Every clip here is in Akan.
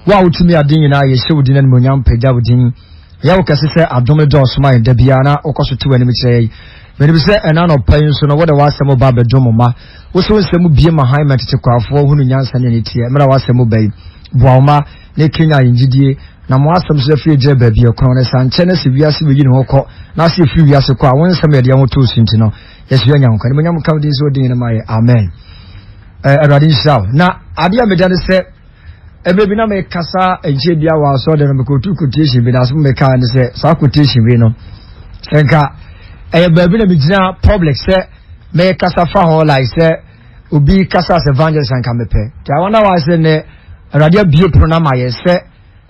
Wo a wotumi ade nyinaa, yɛhyɛ wo din animuonyam, pagya wo din. Yɛ wo kɛse sɛ adom no dɔɔso ma yɛn da biara na wokɔ so te w'anim kyerɛ yɛn. Menim sɛ ɛna anɔpa yi nso no wode w'asɛm ba abɛdom mo mma. Wo so nsɛm mu bie ma hann ma tetekwaafoɔ hunu nyansa ne aniteɛ. Mmerɛ a w'asɛm mu ba yi, boa wo mma na ɛkanyan yɛn gyidie na mo asɛm so afiri agyina baabi a ɛkorɔn no. Sɛ ankyɛ na sɛ wiase bɛyi ne ho kɔ na sɛ yɛfiri wiase kɔ a, wo nsɛm yɛde yɛn ho too so nti no, yɛso yɛanya nkwa. Animuonyam nka wo din sɛ wodi hene ma yɛn. Amen. Awurade nhyira wo. Na adeɛ a meda ne sɛ ɛberɛ bi na mekasa nkyɛ bia wɔ asɔre dɛm no mekɔtu quotation bi na asɛm meka ne sɛ saa quotation bi no sɛ nka ɛyɛ baabi na megyina public sɛ mekasa fa ho like sɛ obi kasa as evangelist anka mepɛ nti I wonder why sɛ nnɛ Awurade abie pono no ama yɛ sɛ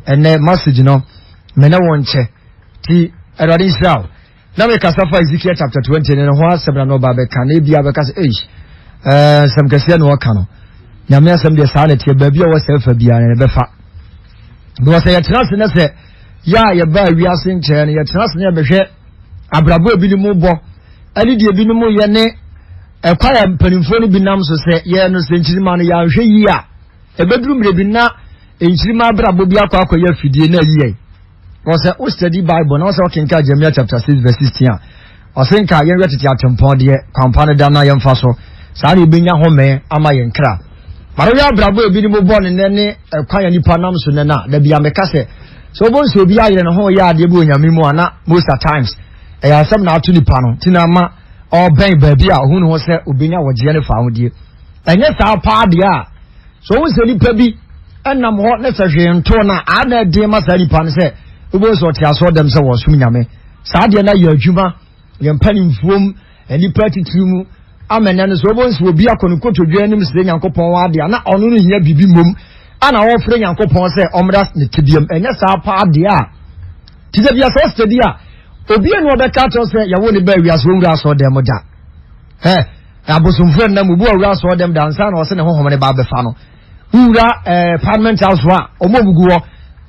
ɛnɛ message no me ne wo nkyɛ nti Awurade nhyira wo. Na mekasa fa Ezekiel chapter 20 ne ne ho asɛm na na ɔba bɛka na ebia bɛka sɛ eish ɛɛ nsɛm kɛseɛ na ɔka no. Nyame asɛm deɛ saa na ɛteɛ baabi a ɔwɔ sɛ ɛfa biara na ɛbɛfa. Because sɛ yɛtena ase na sɛ yɛ a yɛbaa wiase nkyɛn no yɛtena ase na yɛbɛhwɛ abrabɔ ebinom bɔ ɛne deɛ ebinom yɛ ne ɛkwan a mpanimfoɔ no bi nam so sɛ yɛ no sɛ nkyirima no yɛanhwɛ yie a ɛbɛduru mmerɛ bi na nkyirima abrabɔ bi akɔ akɔyɛ afidie na ayi yɛn. Wɔ sɛ wo study Bible na wɔ sɛ wokenkan Jeremiah chapter 6 verse 16 a, ɔse nka yɛnhwɛ tete atempɔn deɛ kwampa no da na yɛmfa so. Saa na yɛbɛnya home ama yɛn kra. But wohwɛ abrabɔ a ebinom bɔ ne nɛ ne ɛkwan a nipa nam so nɛ no a, da bia meka sɛ, sɛ wobɛhu sɛ obi ayere ne ho yɛ adeɛ bi wɔ Nyame mu a na most at times ɛyɛ asɛm na ato nipa no nti na ama ɔbɛn baabi a ɔhu ne ho sɛ obɛnya wɔgyeɛ ne faahodie. Ɛnyɛ saa paa deɛ a, So wohu sɛ nipa bi nam hɔ ne sɛ hwee ntoo no a, a na ɛden ma saa nipa no sɛ wobɛhu sɛ ɔte asɔre dɛm sɛ wɔsom Nyame. Saa deɛ no ayɛ adwuma yɛn mpanimfoɔ mu, nnipa atitiri mu, ama ɛnɛ no sɛ wobɛhu sɛ obi akɔ ne nkotodwe anim srɛ Nyankopɔn hɔ adeɛ a na ɔno no hia biribi mmom ana ɔfrɛ Nyankopɔn sɛ ɔmmra ne tebeam. Ɛnyɛ saa paa deɛ a, te sɛ bia sɛ ɔsɛ a obi anu ɔbɛka akyerɛ sɛ yɛwo ne baa wiase wɔnwura asɔre dɛm da. Ɛ abosomfoɔ nnam obi wɔ wura asɔre dɛm da ansa na ɔsɛ ne honhom ne ba abɛfa no. Wura ɛɛ parliament house hɔ a wɔn a wɔgu hɔ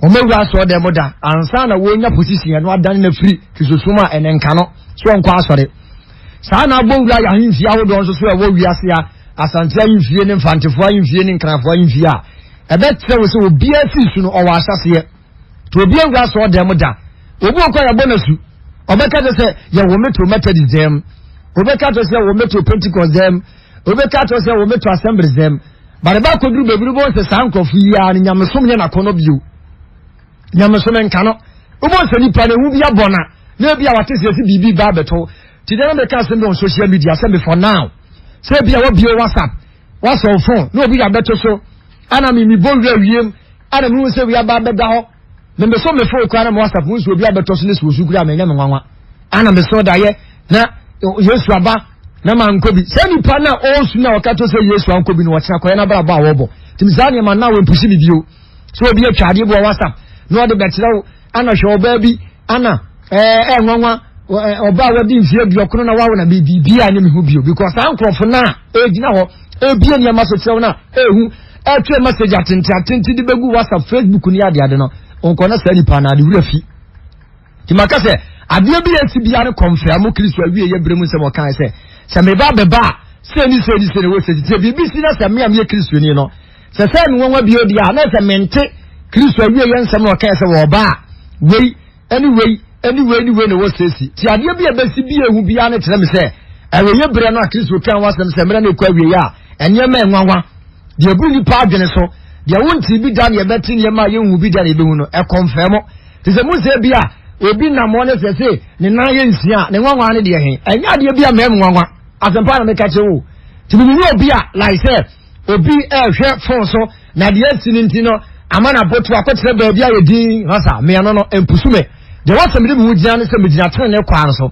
wɔn awura asɔre dɛm da ansa na wɔnya position ɛno adane na firi kristosom a ɛnɛ nka no so ɔnkɔ asɔre. Saa na abɔ wura yɛ ahemfie ahodoɔ nso so ɛwɔ wiase a Asante ahemfie ne Mfantefoɔ ahemfie ne Nkrafoɔ ahemfie a ɛbɛkyerɛ wo sɛ obiara firi su no ɔwɔ ahyɛseɛ. Nti obi awura asɔre dɛm da. Obi wɔ kɔ yɛbɔ n'asu. Ɔbɛka kyerɛ sɛ yɛwɔ me to Methodist dɛm. Ɔbɛka kyerɛ sɛ yɛwɔ me to Pentecost dɛm. Ɔbɛka kyerɛ sɛ yɛwɔ me to Assemblies dɛm. But ɛba akɔduru baabi no wobɛhu sɛ saa nkurɔfo yi ara no nyamesom nyɛ n'akɔnnɔ bio. Nyamesom nka no. Wobɛhu sɛ nipa no ehu bi abɔ na na ebi a wate sɛ yɛsi biribi ba abɛto. Ti dɛn na meka asɛm bi on social media sɛ me for now. Sɛ ebi a wabie WhatsApp, wasɔ phone na obi de abɛto so. Ana me mebɔ wura wiem Ana mehu sɛ wia ba bɛda hɔ. Me me so me fo kura na me WhatsApp mu nso obi abɛtɔ so ne so osu kura me nyɛ me nwanwa. Ana me so daeɛ na Yesu aba na ma nkɔ bi. Sɛ nipa na ɔresu na ɔka to sɛ Yesu ankɔ bi no ɔkyena kɔyɛ n'abrabɔ a wɔbɔ. Tumi saa nneɛma na wɔmpusi me bio. Sɛ obi atwa adeɛ bi wɔ WhatsApp na ɔde bɛkyerɛ wo ana hwɛ ɔbaa bi ana ɛɛ eh, nwanwa ɔbaa wadi mfeɛ aduɔkono na wawo na biribi a ne me ho bio because saa nkurɔfo no a ɛgyina hɔ ɛbie nneɛma so kyerɛ wo no a ɛhu ɛtwe message atente atente de bɛgu WhatsApp, Facebook ne adeade no, nkɔ na saa nipa no ade wura fi. Nti maka sɛ adeɛ bi a ɛsi biara no kɔmfɛa mo Kristo awie yɛ berɛ mu nsɛm ɔkae sɛ sɛ meba bɛba a sɛ ni sɛ ni sɛ ni wɔ sɛ sɛ biribi si na sɛ me a meyɛ Kristoni no sɛ sɛ me nwanwa bio deɛ a na sɛ mente Kristo awie yɛ nsɛm na ɔkae sɛ wɔba a wei ɛne wei ɛne wei ne wei na ɛwɔ sɛsi ti adeɛ bi a ɛbɛsi bi ehu biara no kyerɛ me sɛ ɛwɔyɛ berɛ no a Kristo kan wasɛm sɛ mmerɛ no ɛkɔ awie a nneɛma ɛnwanwa deɛ ɛbu nipa adwene so deɛ wonti bi da ne ɛbɛte nneɛma a yɛnhu bi da ne ɛbɛhu no ɛkɔmfɛɛ mo te sɛ mu sɛ bi a obi nam hɔ ne sɛ se ne nan yɛ nsia ne nwanwa ne deɛ he ɛnyɛ adeɛ bi a mɛm nwanwa asɛmpa na meka kyerɛ wo nti mene obi a like sɛ obi ɛrehwɛ fon so na deɛ asi no nti no ama no aboto akɔkyerɛ baabi ayɛ din hasa mmea no no mpusu me deɛ wɔsɛ mede me ho gyina ne sɛ megyina tenene kwan so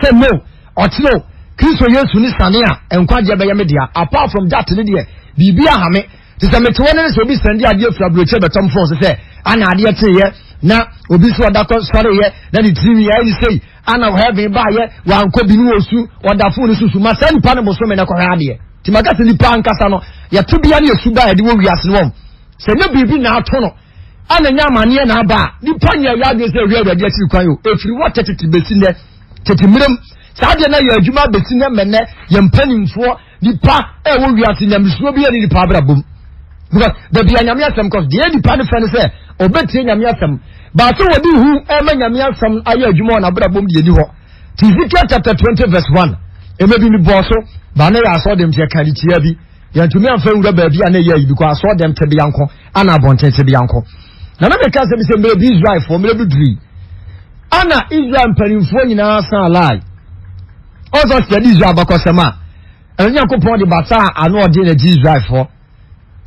sɛ no ɔkyerɛ o Kristo Yesu ne sane a nkwagyeɛ bɛyɛ me dea apart from that ne deɛ biribi aha me te sɛ mete hɔ ne sɛ obi sɛnde adeɛ firi aburokyɛ bɛtɔm fon so sɛ ana adeɛ teeɛ na obi so ɔda kɔ sɔreyɛ na ne tirinwi ayɛ ne sei ana heaven baayɛ wankɔ bi ne wɔ su ɔda fon no susu ma saa nipa no bosome na kɔhwɛ adeɛ Nti maka sɛ nipa ankasa no, yɛto bia ne yɛsu ba a yɛde wɔ wiase no wɔm. Sɛ nyɛ biribi na ato no, ana nyɛ amaneɛ na aba a, nipa nyɛ yɛ adwene sɛ ɛhwɛ Awurade akyiri kwan o. Ɛfiri wɔ tete bɛsi nnɛ, tete mmerɛm. Saa deɛ na yɛ adwuma bɛsi nnɛ mɛnɛ, yɛn mpanimfoɔ, nipa ɛwɔ wiase nyamesuro bi ɛne nipa abrabom. Because baabi a Nyame asɛm kɔ deɛ nipa no fɛ no sɛ ɔbɛtie Nyame asɛm. Baasa wɔde hu ɛma Nyame asɛm ayɛ adwuma wɔ n'abrabɔ mu deɛ ni hɔ. Ti Ezekiel chapter 20 verse 1. Ɛmɛ bi mi bɔɔ so, baa na yɛ asɔ dɛm tiɛ kan tia bi. Yɛntumi amfa nwura baabi a na ɛyɛ ayi because asɔ dɛm tebea nko ana abɔnten tebea nko. Na na meka sɛ bi sɛ mmerɛ bi Israelfoɔ mmerɛ bi duri. Ana Israel mpanimfoɔ nyinaa san lie. Ɔsɔ sɛ yɛde Israel abakɔsɛm a, ɛno Nyankopɔn de basa a ano ɔden na gye Israelfoɔ.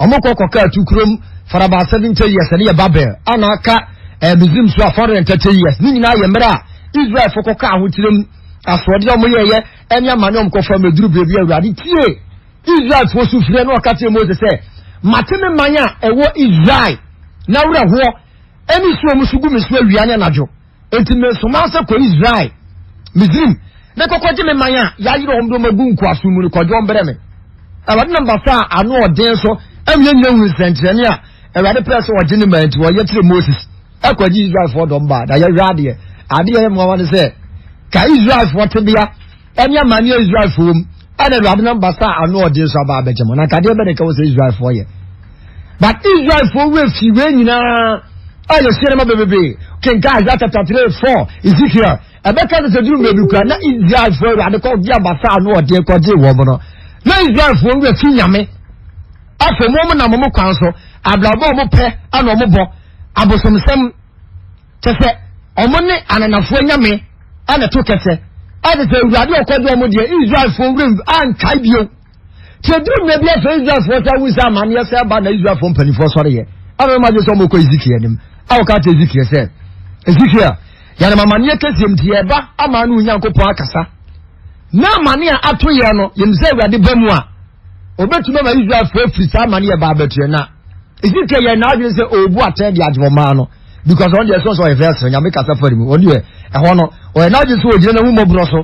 Wɔn kɔ kɔka atu kurom for about 70 years, ɛne yɛ Babel, ana aka eh, Misrim so a 430 years. Ne nyinaa yɛ mmerɛ a Israelfoɔ kɔka ahokyerɛ mu, asoɔdeɛ a wɔyɛɛyɛ, ɛne amane a wɔkɔfa mu aduru berɛ bi Awurade tie Israelfoɔ sufrɛ na ɔka kyerɛ Mose sɛ, mate me man a ɛwɔ Israel na werɛhoɔ ɛne su a wɔn su gu me so awia ne anadwo. Enti mesomaa sɛ kɔ Israel, Misrim, na kɔkɔgye me man a yɛayerɛ wɔn de wɔn agu nkoasom mu no, kɔgye wɔn brɛ me. Awurade nam basa a ano ɔden so ɛmu yɛn nyina hunu nsɛnkyerɛnne a Awurade pɛɛ sɛ ɔgye ne man nti ɔyɛ kyerɛ Moses ɛkɔgye Israelfoɔ dɔm baa na yɛhwɛ adeɛ. Adeɛ yɛ mmoawa ne sɛ ka Israelfoɔ tebea ɛne amane a Israelfoɔ mu ɛna Awurade nam basa a ano ɔden so aba abɛgye mo na nkadeɛ bɛ ne ka wɔ sɛ Israelfoɔ yɛ. But Israelfoɔ werɛ fii wei nyinaa a yɛsua no ma bebrebe. Kenka Isaiah chapter 3, 4, Ezekiel. Ɛbɛka sɛ sɛ duru mmerɛ bi kura na Israelfoɔ Awurade kɔgye abasa ano ɔden kɔgye wɔn no. Na Israelfoɔ werɛ fi Nyame. Afei wɔn nam wɔn kwan so, abrabɔ a wɔn pɛ ana wɔn bɔ, abosomsɛm kyɛ sɛ wɔn ne ananafoɔ nyame ana to kɛsɛ. Ɛde sɛ Awurade ɔkɔgye wɔn deɛ Israelfoɔ werɛ ankae bio. Tí eduru mmerɛ bi afei Israelfoɔ sɛ ahu sɛ amanneɛ sɛ ɛba na Israelfoɔ mpanimfoɔ sɔreeɛ. Ɛna wɔn adwene sɛ wɔkɔ Ezekiel anim. A wɔka kyerɛ Ezekiel sɛ, Ezekiel, yɛnam amanneɛ kɛseɛ mu nti yɛreba ama ne Onyankopɔn akasa. Na amane a ato yɛn no, yɛnim sɛ Awurade ba mu a, ɔbɛtumi ama Israelfoɔ afiri saa amane yɛ ba abɛtoɛ na Ezekiel yɛ n'adwene sɛ ɔrebu atɛn de agye ɔman no because ɔno deɛ ɛsɛ sɛ ɔyɛ vɛsɛ nyame kasa fa ne mu ɔno deɛ ɛhɔ no ɔyɛ n'adwene sɛ ɔgyina n'ahummɔborɔ so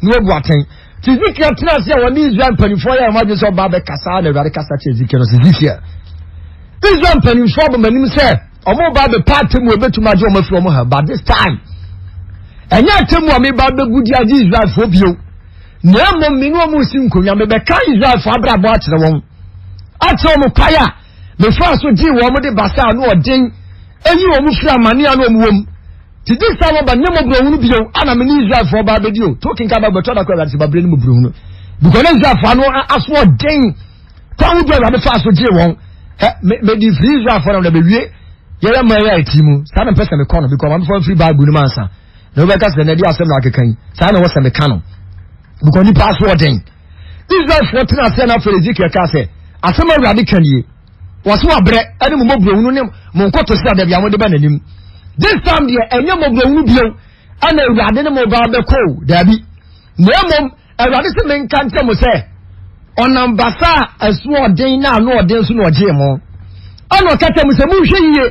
na wabu atɛn Nti Ezekiel tena ase a wɔne Israel mpanimfoɔ yɛ wɔn adwene sɛ ɔba abɛkasa na Awurade kasa kyerɛ Ezekiel no sɛ Ezekiel Israel mpanimfoɔ abɔ m'anim sɛ wɔn ba abɛpa atemmu a ebetumi agye wɔn afiri wɔn ha but this time ɛnyɛ atemmu a meba abɛgu di agye Israelfoɔ bio na mmom me ne wɔn si nkonnwa mebɛka Israelfoɔ abrabɔ akyerɛ wɔn akyerɛ wɔn kwae a mefaa so gyee wɔn de basa a no ɔden eyi wɔn firi amane a na wɔn wɔ mu Ti this time ɔba ne mmɔborɔhunu bio ana me ne Israelfoɔ ba abɛdi o. To kenkan Bible bɛtɔ da kɔ Awurade sɛ babere ne mmɔborɔhunu. Because na Israelfoɔ ano aso ɔden. Kwan ahodoɔ Awurade faa so gyee wɔn. Ɛ me medi firi Israelfoɔ na bɛwie yɛyɛ mmaa yi a ɛti mu. Saa na mpɛ sɛ mekɔ no because mamefa mfiri Bible no mu ansa. Na wobɛka sɛ na ɛde asɛm na akeka yi. Saa na ɛwɔ sɛ meka no. Because nipa aso ɔden. Israelfoɔ tena aseɛ na afei Ezekiel kaa sɛ asɛm Awurade ka nie. Wɔse wabrɛ ɛne mo mmɔborɔhunu ne mo nkotosrɛ da bia mode ba n'anim. This time deɛ ɛnyɛ mmɔborɔhunu bio ɛna Awurade ne mo ba bɛkɔ o, daabi. Na mmom Awurade se menka nkyerɛ mo sɛ ɔnam basa a ɛso ɔden na ano ɔden so na ɔgyee mo. Ɛna ɔka kyerɛ mo sɛ monhwɛ yie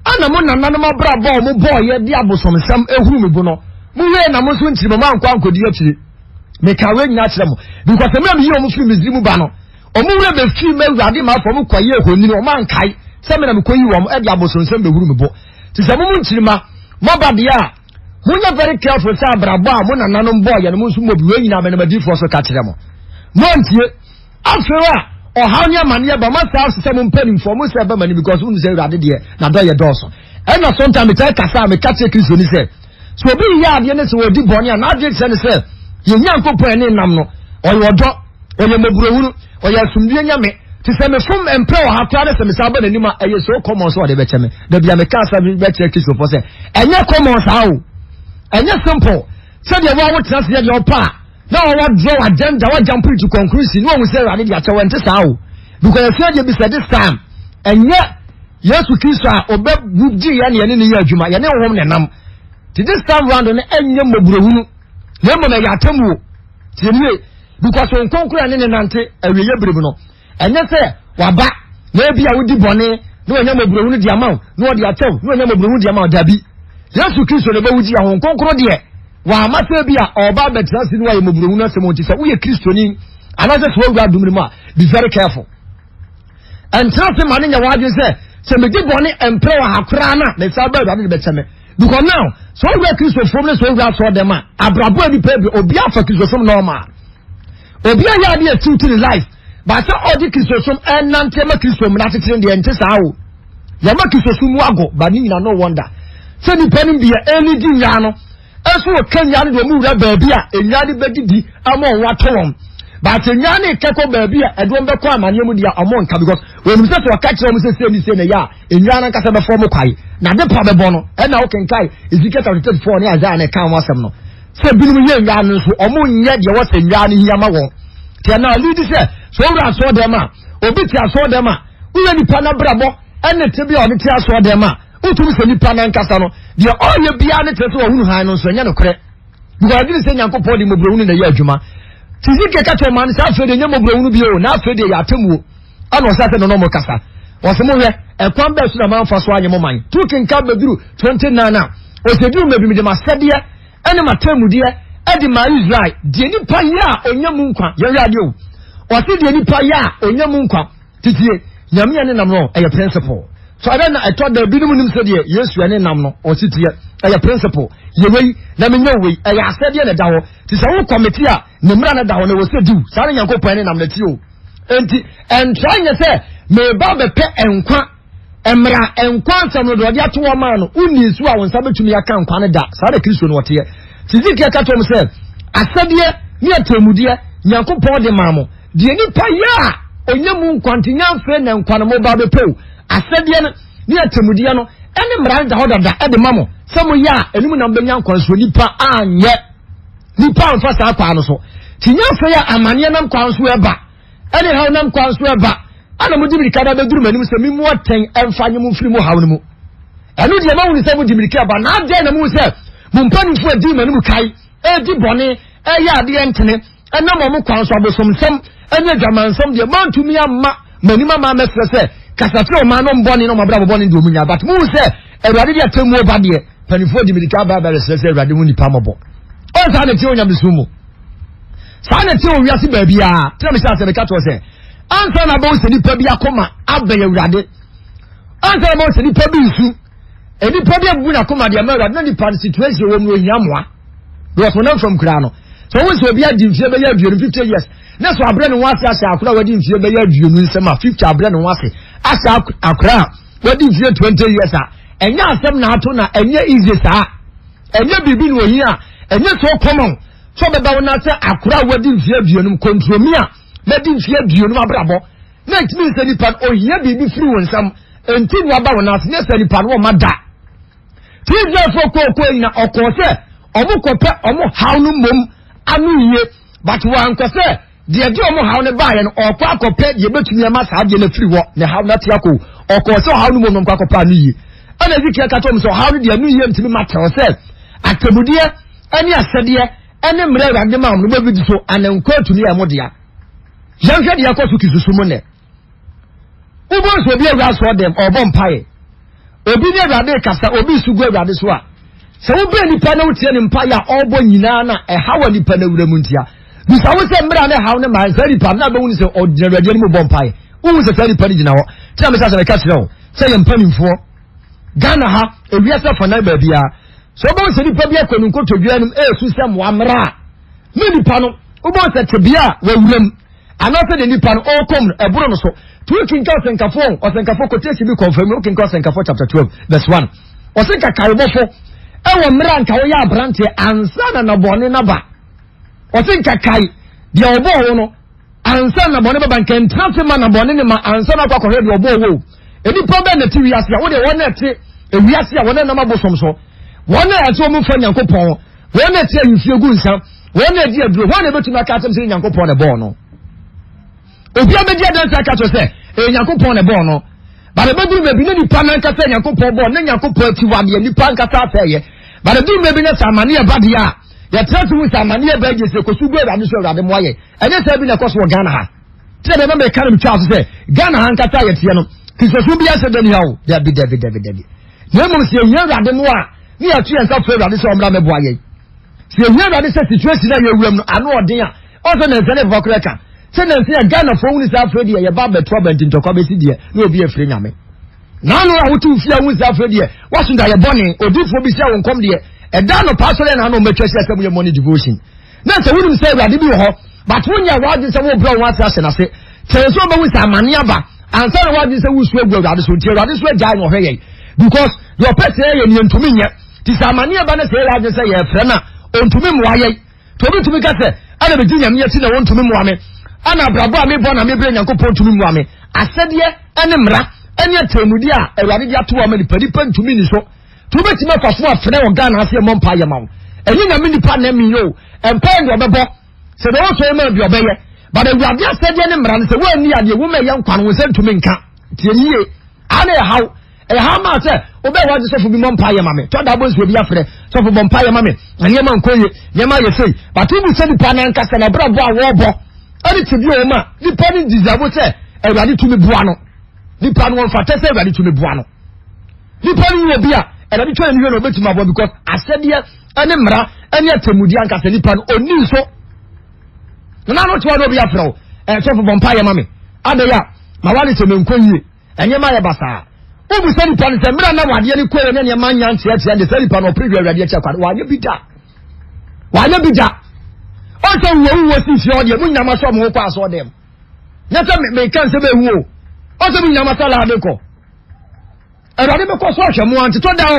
ɛna mo nananom abrabɔ a wɔn bɔɔyɛ de abosomsɛm ehuru me bo no, monhwɛ na mo nso nkyiri mo mankɔ ankɔdi akyire. Meka wei nyinaa kyerɛ mo because mmerɛ meyi wɔn firi Misrim ba no, Wɔn werɛ bɛfiri m'Awurade m'afa wɔn kɔyɛɛ honini, wɔn ankae sɛ me na mekɔyi wɔn de abosonsɛm bɛhuru me bo. Nti sɛ mo mu nkyirimma, moaba deɛ a, monyɛ very careful sɛ abrabɔ a mo nananom bɔɔyɛ no mo nso mmɔ bi, wei nyinaa menam adiyifoɔ so ka kyerɛ mo. Moantie. Afei a ɔhaw ne amaneɛ ba, moasan ase sɛ mo mpanimfoɔ, mo sɛ ɛba m'anim because monim sɛ Awurade deɛ n'adɔyɛ dɔɔso. Ɛna sometimes metaa kasa a meka kyerɛ Kristoni sɛ, sɛ obi yɛ adeɛ ne sɛ ɔdi bɔne a, n'adwene kyerɛ ne sɛ yɛn Nyankopɔn ɛne nam no, ɔyɛ ɔdɔ. Ɔyɛ mmɔborɔhunu, ɔyɛ asomdwie nyame. Te sɛ mefom mprɛ wɔ ha koraa ne sɛ mesan ba n'anim a, ɛyɛ so common sɛ ɔde bɛkyɛ me. Da bia meka asɛm bi bɛkyerɛ Kristofoɔ sɛ, ɛnyɛ common saa o. Ɛnyɛ simple. Sɛdeɛ wo a wotena ase yɛ deɛ ɔpɛ a, na wɔwɔ draw agenda, wa jump into conclusion, na wɔhu sɛ Awurade de akyɛ wo, ɛnte saa o. Because yɛsua deɛ bi sɛ this time, ɛnyɛ Yesu Kristo a ɔbɛwu gye yɛn ne yɛne ne yɛ adwuma, yɛne honhom na ɛnam. Te this time round no ɛnyɛ mmɔborɔhunu, na mmom ɛyɛ atemmuo. Tie nie, because wɔn nkonkron ne ne nante awieeɛ bere mu no, ɛnyɛ sɛ waba na ebi a wodi bɔne na wanya mmɔborɔhunu de ama wo na ɔde akyɛw na wanya mmɔborɔhunu de ama wo dabi. Yesu Kristo na ɛbɛwu gye ahon kronkron deɛ wama sɛ bi a ɔba abɛtena ase na wayɛ mmɔborɔhunu asɛm nti sɛ woyɛ Kristoni anaasɛ sɛ wawura adom no mu a be very careful. Ɛntena ase ma ne nyɛ w'adwene sɛ sɛ medi bɔne mprɛ wɔ ha koraa na mesan ba Awurade de bɛkyɛ me. Because now sɛ owura Kristosom ne sɛ owura asɔre dɛm a abrabɔ a nipa bi obi afa Kristosom normal. Obi ayɛ adeɛ atiw to ne life. Baasa ɔde Kristosom ɛnante ma Kristo mmara kyekyere deɛ nte saa o. Yɛma Kristosom mu ago ba ne nyina no wonder. Sɛ nipa no bi a ɛredi nnwaa no ɛso wɔka nnwaa no deɛ wɔn wura baabi a nnwaa no bɛdidi ama wɔn atɔ wɔn. Baasa nnwaa no kɛkɔ baabi a ɛde wɔn bɛkɔ amaneɛ mu deɛ wɔn nka because wɔn nim sɛ sɛ wɔka kyerɛ wɔn sɛ sei ne sei na ɛyɛ a nnwaa no ankasa bɛfɔ wɔn kwae na ade pa bɛbɔ no ɛna wokenkae Ezekiel chapter 34 ne Isaiah na ɛka ho asɛm no. Sɛ binom yɛ nnwaa no nso, wɔn nyɛ deɛ wɔsɛ nnwaa no hia ma wɔn. Te ɛna alidi sɛ, sɛ owura asɔɔ dɛm a, obi te asɔɔ dɛm a, woyɛ nipa n'abrabɔ ɛne te bi a ɔde te asɔɔ dɛm a, wotum sɛ nipa n'ankasa no, deɛ ɔyɛ biara ne kyerɛ sɛ wɔhunu hann no nso ɛnyɛ nokorɛ. Because adwene sɛ Nyankopɔn de mmɔborɔhunu na ɛyɛ adwuma. Ti Ezekiel ka kyerɛ ɔman no sɛ afei deɛ ɛnyɛ mmɔborɔhunu bio, na afei deɛ yɛ atemmuo. Ɛna ɔsɛ sɛ no na ɔmo kasa. Ɔsɛ mo hwɛ, ɛkwan bɛɛ so na manfa so anyɛ mo man. Tu kenka bɛduru 29 a, ɔsɛ duru mɛbi mede m'asɛdeɛ ɛne m'atemmudeɛ ɛde maa Israel. Deɛ nipa yɛ a ɔnya mu nkwa. Yɛhwɛ adeɛ o. Ɔse deɛ nipa yɛ a ɔnya mu nkwa. Titie, Nyame ɛne nam no ɛyɛ principle. So ɛdɛ na ɛtɔ da binom nim sɛ deɛ Yesu ɛne nam no ɔsi teɛ. Ɛyɛ principle. Yɛ wei na menyɛ wei. Ɛyɛ asɛdeɛ na ɛda hɔ. Ti sɛ wo kɔmiti a ne mmara no da hɔ na ɛwɔ sɛ diw. Saa ne Nyankopɔn ɛne nam no ti o. Enti ɛntra nyɛ sɛ meba bɛpɛ nkwa mmara nkwa asɛm no deɛ ɔde ato hɔ maa no wonni nsu a wo nsa bɛtumi aka nkwa no da. Saa na Kristo no ɔteɛ. Nti Ezekiel ka kyerɛ wɔn sɛ asɛdeɛ ne atemmudeɛ Nyankopɔn de maa mo. Deɛ nipa yɛ a ɔnya mu nkwa nti nya afei na nkwa no mo ba bɛpɛ o. Asɛdeɛ no ne atemmudeɛ no ɛne mmara no da hɔ dada ɛde ma mo sɛ moyɛ a ɛno mu na mobɛnya nkwa nso nipa anyɛ. Nipa amfa saa kwan no so. Nti nya afei a amaneɛ nam kwan so ɛba ɛne haw nam kwan so ɛba ana mode mirika ba bɛduru m'anim sɛ memu atɛn ɛmfa nye mo mfiri mo haw no mu. Ɛno deɛ mahunu sɛ mode mirika ba na adɛn na muhu sɛ mo mpanimfoɔ adi m'anim kae ɛredi bɔne ɛyɛ adeɛ ntene ɛnam wɔn kwan so abosomsɛm ɛne adwamansɛm deɛ mantumi amma m'anim ama mɛsrɛ sɛ kasa kyerɛ ɔman no mbɔne na ɔmo abrabɔ bɔne deɛ ɔmo nya but muhu sɛ awurade de atemmuo ba deɛ mpanimfoɔ de mirika ba abɛresrɛ sɛ awurade hu nipa mmɔbɔ. Ɔn saa na ɛte wɔ nyamesom mu. Saa na ɛte wɔ wiase baabiara. Tena mehyɛ asɛ meka kyerɛ sɛ ansa na abɛwo sɛ nipa bi akoma abɛn awurade. Ansa na abɛwo sɛ nipa bi nsu. Nipa bi abubu n'akoma deɛ ma awurade na nipa no situation wɔ mu no ohia mmoa. Because wɔnam fam koraa no. Sɛ wɔn sɛ obi adi mfie bɛyɛ aduonu 50 years na so abrɛ ne ho ase ahyɛ akora a wadi mfie bɛyɛ aduonu nsɛm a 50 abrɛ ne ho ase ahyɛ akora a wadi mfie 20 years a ɛnyɛ asɛm na ato na ɛnyɛ easy saa. Ɛnyɛ biribi na ohia, ɛnyɛ so common sɛ ɔbɛba wo nan sɛ akora a wadi mfeɛ aduonum, kontromi a madi mfeɛ aduonum abrabɔ, na ɛtumi sɛ nipa no ohia biribi firi wo nsam, ɛnti na waba wo nan ase, nyɛ sɛ nipa no ɔma da. Ti Israelfoɔ kɔɔkɔɔ nyina ɔkɔɔ sɛ ɔmo kɔpɛ ɔmo haw no mmom ano yie, but wankɔ sɛ Deɛ ɛde wɔn haw no baeɛ no, ɔrekɔ akɔpɛ deɛ ɛbɛtumi ama saa adeɛ no afiri hɔ, ne haw no ate akɔ. Ɔkɔɔ sɛ ɔhaw no mu ɔnom kɔ akɔpɛ ano yie. Ɛna Ezekiel ka kyerɛ wɔn sɛ ɔhaw no deɛ ano yie ntumi ma kyɛw sɛ atemmudeɛ ne asɛdeɛ ne mmerɛ Awurade de maa wɔn no bɛbi so ana nkwa atumi yɛ mo dea. Yɛnhwɛ deɛ ɛkɔ so kisusu mu nnɛ. Wobɛhu sɛ obi awura asɔɔ dɛm ɔrebɔ mpaeɛ. Obi ne Awurade rekasa, obi resu gu Awurade so a, sɛ wobɛn nipa na wotie ne mpaeɛ a ɔrebɔ nyinaa na ɛhaw a nipa no awura mu ntia. Bisa wo sɛ mmerɛ a ne haw ne maa saa nipa no na bɛhu ne sɛ ɔgyina Awurade anim bɔ mpaeɛ. Wohu sɛ saa nipa no gyina hɔ. Kyerɛ me sɛ asɛm ɛka kyerɛ wo sɛ yɛn mpanimfoɔ Ghana ha ewiase afanan baabiara sɛ wobɛhu sɛ nipa bi akɔ ne nkotodwe anim ɛresu sɛ mmoa mmerɛ a ne nipa no wobɛhu sɛ tebea a wawura mu anaasɛ deɛ nipa no ɔrekɔm no ɛboro no so tí o kinka ɔsɛnkafo ɔsɛnkafo quotation bi kɔnfɛn mu o kinka ɔsɛnkafo chapter 12 verse 1 ɔsɛ nka karebɔfo ɛwɔ mmerɛ a nka woyɛ aberanteɛ ansa na nabɔne naba ɔsɛ nka kae deɛ ɔbɔɔ wo no ansa na bɔne bɛba nka ntra se ma na bɔne ne ma ansa na akɔ akɔhwɛ deɛ ɔbɔɔ wo. Nnipa bɛn na ɛte wiase a wodeɛ wɔn na ɛte ewiase a wɔn nam abosom so wɔn na ɛte wɔn mfa Nyankopɔn wɔn na ɛte ahemfie gu nsa wɔn na ɛdi aduro wɔn na ɛbɛtumi aka asɛm sɛ Nyankopɔn na ɛbɔɔ no. Obi abɛdi adanse aka kyerɛ sɛ ɛyɛ Nyankopɔn na ɛbɔɔ no. But ɛbɛduru baabi na nipa nankasa Nyankopɔn bɔɔ ne Nyankopɔn akyiwadeɛ nipa ankasa asɛeɛ. But ɛduru baabi na sɛ amaneɛ ba deɛ a yɛtra se hu sɛ amaneɛ ba agye sɛ kɔsu gu Awurade so Awurade mmoa yɛ. Ɛnyɛ saa bi na ɛkɔ so wɔ Ghana ha. Tí ɛbɛn bɛ ka no metwa so sɛ Ghana ha nkasa a yɛteɛ no Kristosom bi ahyɛ da ni ha o. Dabi dabi dabi dabi. Na mmom sɛ yɛhia Awurade mmoa a ne yɛto yɛn nsa frɛ Awurade sɛ ɔmmra mmɛboa yɛn. Sɛ yɛhia Awurade sɛ situation a yɛwura mu no ano ɔden a ɔsɛ nansa ne papa koraa ka sɛ nansa yɛ Ghanafoɔ hunu sɛ afei deɛ yɛba abɛto aba nti ntɔkwa bɛsi deɛ na obi afiri Nyame. Naano a wote wo fie a wohu sɛ afei deɛ waso da yɛ bɔne odiifoɔ bi hyɛ wo nkɔm deɛ ɛda anɔpa asɔre na ano mmatwa hyia sɛ moyɛ morning devotion. Na sɛ wonim sɛ Awurade bi wɔ hɔ but wonyɛ w'adwene sɛ wobrɛ wo ho ase ahyɛ n'ase. Kyɛn sɛ ɔbɛhu sɛ amane aba ansa na wadwene sɛ wusu agu Awurade so nti Awurade so agyae na ɔhwɛ yɛn because deɛ ɔpɛ sɛ yɛyɛ no yɛntumi nyɛ. Nti sɛ amane aba na sɛ yɛyɛ adwene sɛ yɛfrɛ no a ɔntumi mmoa yɛn. Nti obi tumi ka sɛ ɛna megye Nyame akyi na wɔntumi mmoa me, ɛna abrabɔ a mebɔ na mebrɛ Nyankopɔn ntumi mmoa me. Asɛdeɛ ne mmara ne atemmudeɛ a Awurade de ato ama nipa, nipa ntumi nni so. Nti wobɛtumi afa so afrɛ wɔ Ghana ase mmɔ mpaeɛ ma wo. Ɛnyɛ Nyame nipa na ɛmi yɛ o, mpaeɛ deɛ ɔbɛbɔ. Sɛ deɛ ɔsɔre ma bi ɔbɛyɛ. But Awurade asɛdeɛ ne mmara no sɛ woanni adeɛ wo ma ɛyɛ nkwa no wo nsa ntumi nka. Tie ne yie. Ana ɛhaw. Ɛhaw maa sɛ wobɛyɛ wagye sɔfo bi mmɔ mpaeɛ ma me. Tɔ da abɔ nsuo bi afrɛ sɔfo bɔ mpaeɛ ma me. Na nneɛma nkɔ yie, nneɛma ayɛ sei. But wobu sɛ nipa no ankasa na abrabɔ a wɔrebɔ ɛne tebea wɔn a nipa no deserve sɛ Awurade tumi boa no. Nipa no wɔmfata sɛ Awurade tumi boa no. Nipa no wɔ bi a Awurade twɛn ne hwɛ na ɔbɛtumi aboa because asɛdeɛ ɛne mmara ɛne atemmudeɛ ankasa nipa no ɔni nso. Nana no te hɔ na obi afrɛ wo ɛ sɔfo bɔ mpaeɛ ma me. Adɛn a ma wale sɛ menkɔ yie. Nneɛma yɛ basaa. Wobisa nipa no sɛ mmerɛ na wadeɛ no kɔɛ ne nneɛma nya nteatea de saa nipa no ɔpere hwɛ Awurade akyi akwa wanyɛ bi da. Wanyɛ bi da. Ɔsɛ wuo wuo si fie ɔdeɛ mo nyinaa ma sɔ mo ho kɔ asɔ dɛm. Nyɛ sɛ meka nsɛ bɛhu o. Ɔsɛ mo nyinaa ma sɔ laade kɔ. Awurade bɛkɔ so ahwɛ mo antetɔ da ho.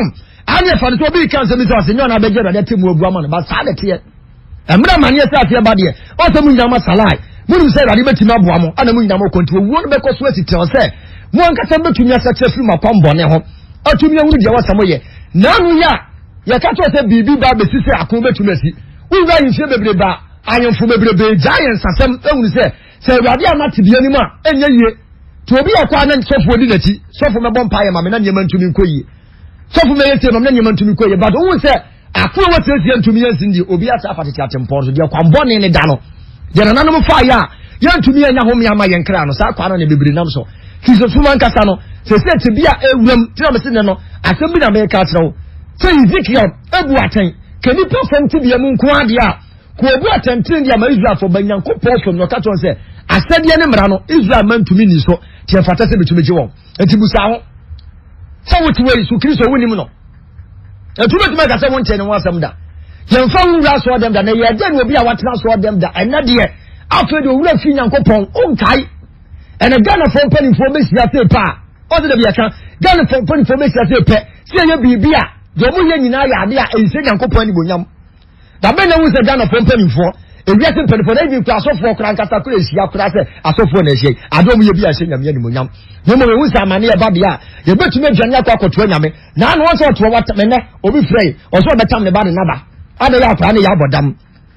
Ane ɛfa no sɛ obi reka nsɛm bi sɛ ɔsɛ nyɛ ɔna abɛgye Awurade atemmu abu ama no ba saa na ɛteɛ. Mmerɛ amaneɛ sɛ aseɛ ba deɛ ɔsɛ mo nyinaa ma salae. Monim sɛ Awurade bɛtumi aboa mo ana mo nyinaa mokɔ nti owuo no bɛkɔ so asi tɛw sɛ mo ankasa bɛtumi asakyerɛ firi mo akwammɔne ho atumi ahunu deɛ wɔsɛ moyɛ. Naano yi a yɛka kyerɛ sɛ biribi ba bɛsi sɛ ako bɛtumi asi. Wowura ahemfie bebrebe a ahemfo bebrebe gyaa yɛn nsasɛm ahunu sɛ sɛ Awurade amma tebea no mu a ɛnyɛ yie. Nti obi a ɔkɔ a na sɔfoɔ di n'akyi, sɔfo mɛbɔ mpaeɛ ma me na nneɛma ntumi nkɔ yie. Sɔfo mɛyɛ sei ma me na nneɛma ntumi nkɔ yie. But wohu sɛ ako a wɔsiesie ntumi yɛ nsin deɛ obi asa afa tete atempɔn so deɛ kwanbɔne ne da no. Deɛ nananom fa yɛ a yɛntumi anya home ama yɛn kra no saa kwan no na bebree nam so. Kristosom ankasa no sɛsɛ te bi a ewuram tena me se ne no asɛm bi na meka akyerɛ wo sɛ Ezekiel ebu atɛn ka nipa fam tebea mu nko adeɛ a Ka obu atɛntrenee de ama Israelfo ba Nyankopɔn fam na ɔka kyerɛ wɔn sɛ, asɛdeɛ ne mmara no, Israel mma ntumi nni so, nti ɛmfata sɛ metumi gye wɔn. Enti busa ho sɛ wote wei, so Kristo wonim no? Ɛtu bɛtumi aka sɛ wontee ne ho asɛm da. Yɛmfa wo nwura asɔɔdɛm da, na ɛyɛ dɛn na obi a watena asɔɔdɛm da ɛnɛ deɛ afei deɛ owura fi Nyankopɔn, wonkae. Ɛnɛ Ghanafoɔ mpanimfoɔ bɛhyia sei paa, ɔsɛ dabi yɛka, Ghanafoɔ mpanimfoɔ bɛhyia sei pɛ, sɛ ɛyɛ biribi a, deɛ wɔyɛ nyinaa yɛ ade a ɛnsɛ Nyankopɔn animuonyam. Da bɛn na wohu sɛ Ghanafoɔ mpanimfoɔ, ewiase mpanimfoɔ, na even kura asɔfoɔ koraa ankasa kora ahyia koraa sɛ asɔfoɔ na ahyia yi, ade wɔn yɛ bi a ɛhyɛ Nyame animuonyam. Na mmom ehu sɛ amane ɛba deɛ a, yɛbɛtumi adwane akɔ akɔtoa Nyame. Na ano wɔn sɛ ɔtoa watam ɛnɛ, obi frɛ yi, ɔsɛ ɔbɛtam ne ba de naba. Ada yɛ akora ne yɛ abɔ dam.